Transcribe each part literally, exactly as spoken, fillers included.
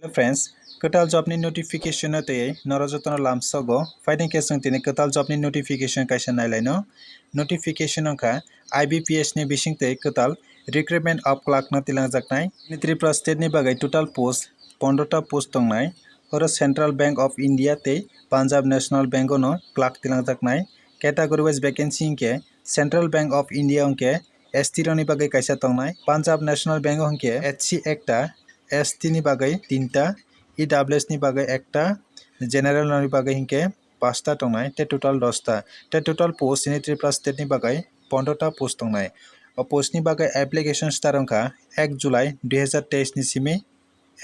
Hello friends, kwtal job ni notification no tei noro jotono lamsogo. Phaidi khe chwng tini kwtal job ni notification kaisa nailaino. Notification wngkha I B P S ni bising tei kwtal recruitment of clerk no tilangjaknai. Tripura state ni bagwi total post pondro ta post tongnai. Oro Central Bank of India tei Punjab National Bank o no clerk tilangjaknai. Category wise vacancy hinkhe Central Bank of India hinkhe S T rokni bagwi kaisa tongnai, Punjab National Bank o hinkhe H C ekta, S T ni bagwi tinta, E W S ni bagwi ekta, General rokni bagwi hinkhe pasta tongnai, tei total dosta, tei total post chini Tripura state ni bagwi pondro ta post tongnai. O post ni bagwi application start wngkha ek July dui hazar teis ni simi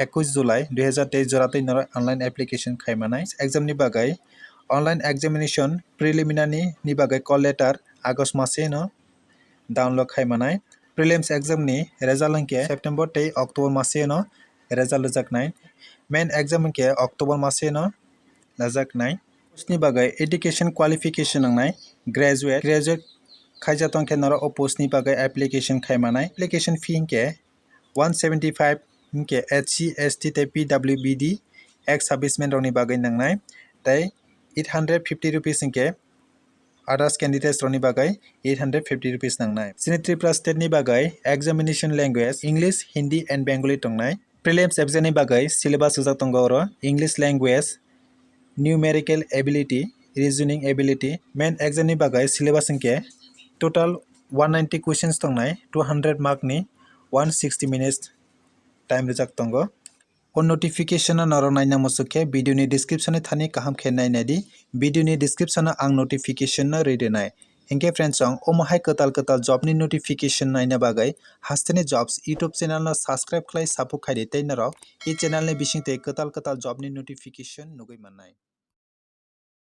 ekush July dui hazar teis jora twi norok online application khai manai. Exam ni bagwi online examination preliminary ni bagwi call letter August maseno download khai manai. Prelims exam ni result hinkhe September tei October maseno result rwjaknai. Main exam hinkhe October maseno rwjaknai. Post ni bagwi education qualification nangnai, graduate, graduate khaijak tongkhe norok o post ni bagwi application khai manai. Application fee hinkhe one seventy five hinkhe S C, S T tei P W B D ex servicemen rokni bagwi nangnai, tei eight hundred fifty rupees hinkhe others candidates rokni bagwi eight hundred fifty rupees nangnai. Chini Tripura state ni bagwi examination language English, Hindi and Bengali tongnai. Prelims exam ni bagwi syllabus rijak tongo oro English language, numerical ability, reasoning ability. Main exam ni bagwi syllabus hinkhe total one ninety questions tongnai, two hundred mark ni one sixty minutes time rijak tongo. O notification no norok naina muchuk khe video ni description ni thani kaham khe nai nai di. Video ni description o ang notification no rwi rwnai. Hinkhe friends, ang omo hai kwtal kwtal job ni notification naina bagwi Hasteni Jobs YouTube channel no subscribe khlai support khai di tei norok e channel ni bising tei kwtal kwtal job ni notification nugwi mannai.